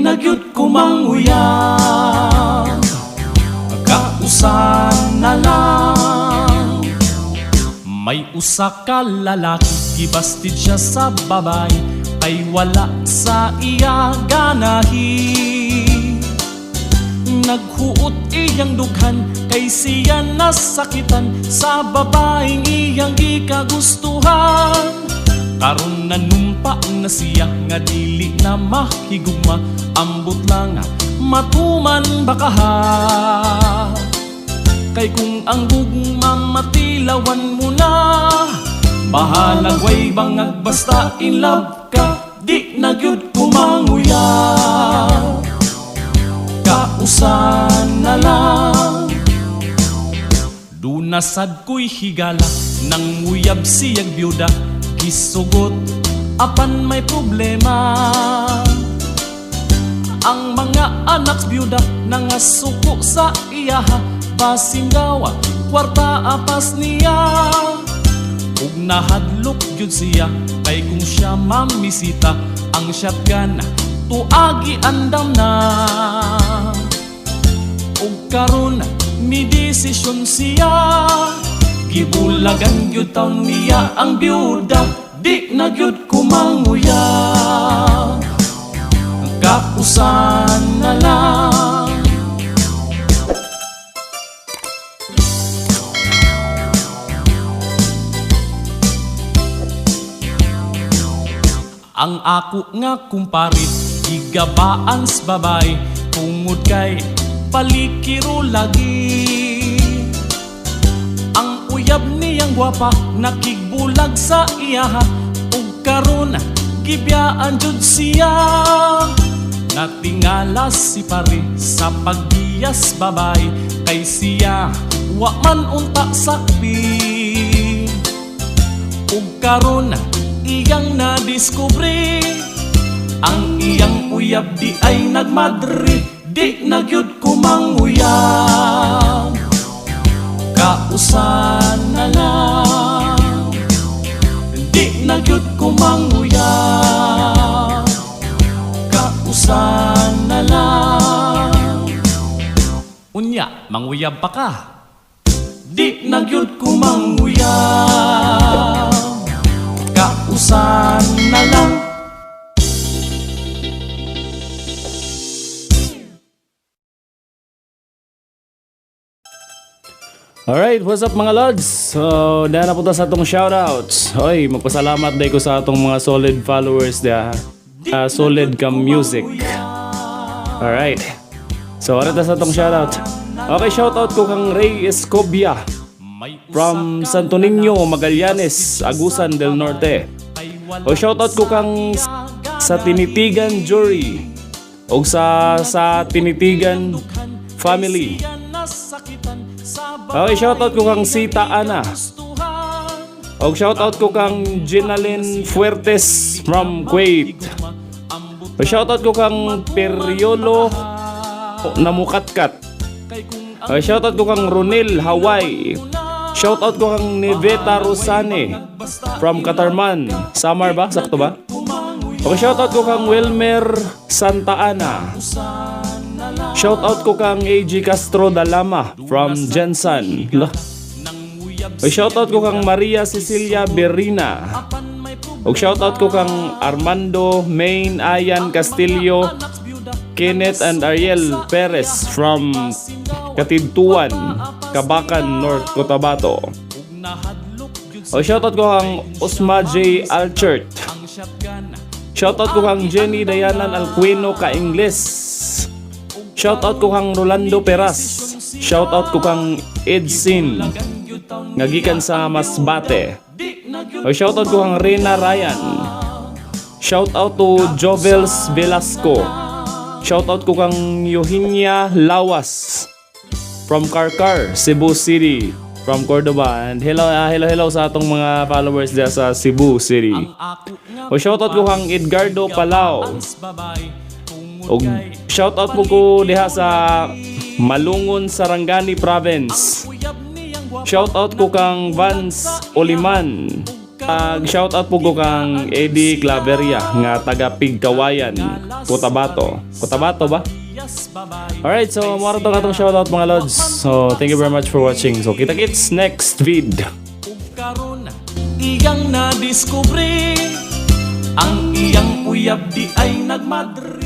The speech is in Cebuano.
Di na gyud ko manguyab, kausan na lang. May usa ka lalaki, gibastid siya sa babae kay wala sa iya ganahi. Naghuot iyang dughan kay siya nasakitan sa babaeng iyang gikagustuhan. Karon nanumpa na siya nga dili na mahigugma, ambot lang matuman baka. Kay kung ang gugma matilawan mo na, bahalag way bangag basta in love ka. Di na gyud ko manguyab, kausan na lang. Duna sad ko'y higala, nang uyab siyag byuda. Gisugot apan may problema. Ang mga anak byuda nangasuko sa iyaha, basin daw kwarta apas niya. Ug nahadlok gyud siya kay kung siya mamisita, ang shotgun tuagi andam na. Ug karon mi desisyon siya, gibulagan gyud taon niya ang byuda. Di na gyud ko manguyab, kausan na lang. Ang ako nga kumpare gigabaan sa babay tungod kay palikiro lagi. Ang uyab niyang gwapa nakigbulag sa iyaha ug karon gibiyaan jud siya. Natingala si pare sa pagbiyas babay kay siya wa man unta sakbi. Ug karon iyang nadiskubre ang iyang uyab di ay nagmadre. Di na gyud ko manguyab, kausan na lang. Di na gyud ko manguyab, kausan na lang. Unya, manguyab pa ka. Di na gyud ko manguyab, kausan na lang. Alright, what's up, mga lods? So, na napunta sa atong shoutouts. Hoy, magpasalamat day ko sa atong mga solid followers dia. Solid ka music. Alright. So, ano ta sa atong shoutout? Okay, shoutout ko kang Ray Escobia from Santo Niño, Magallanes, Agusan del Norte. O shoutout ko kang sa Tinitigan Jury o sa Tinitigan Family. Okay, shoutout ko kang Sita Ana. O shoutout ko kang Ginalyn Fuertes from Kuwait. O shoutout ko kang Periolo Namukatkat. O shoutout ko kang Ronel Hawaii. Shoutout ko kang Neveta Rosane from Katarman. Samar ba? Sakto ba? Okay, shoutout ko kang Wilmer Santa Ana. Shoutout ko kang AG Castro Dalama from Jensen. Lah. O shoutout ko kang Maria Cecilia Berina. O shoutout ko kang Armando Main Ayan Castillo, Kenneth and Ariel Perez from Katidtuan, Kabakan, North Cotabato. O shoutout ko kang Osma J. Alchert. Shoutout ko kang Jenny Dayanan Alquino Ka-Ingles. Shoutout ko kang Rolando Peras. Shoutout ko kang Edsin nga gikan sa Masbate. O shoutout ko kang Rena Ryan. Shoutout to Jovels Velasco. Shoutout ko kang Yohinya Lawas from Carcar, Cebu City, from Cordoba. And hello, hello, hello sa atong mga followers diya sa Cebu City. O shoutout ko kang Edgardo Palao. Og shoutout po ko diha sa Malungon, Sarangani Province. Shoutout ko kang Vance Oliman. Shout out po ko kang Eddie Claveria nga taga Pigkawayan, Cotabato. Cotabato ba? Alright, so mao ra tong atong shoutout, mga lods. So, thank you very much for watching. So, kita kits next vid. Ug karon iyang nadiskubre ang iyang uyab diay nagmadre.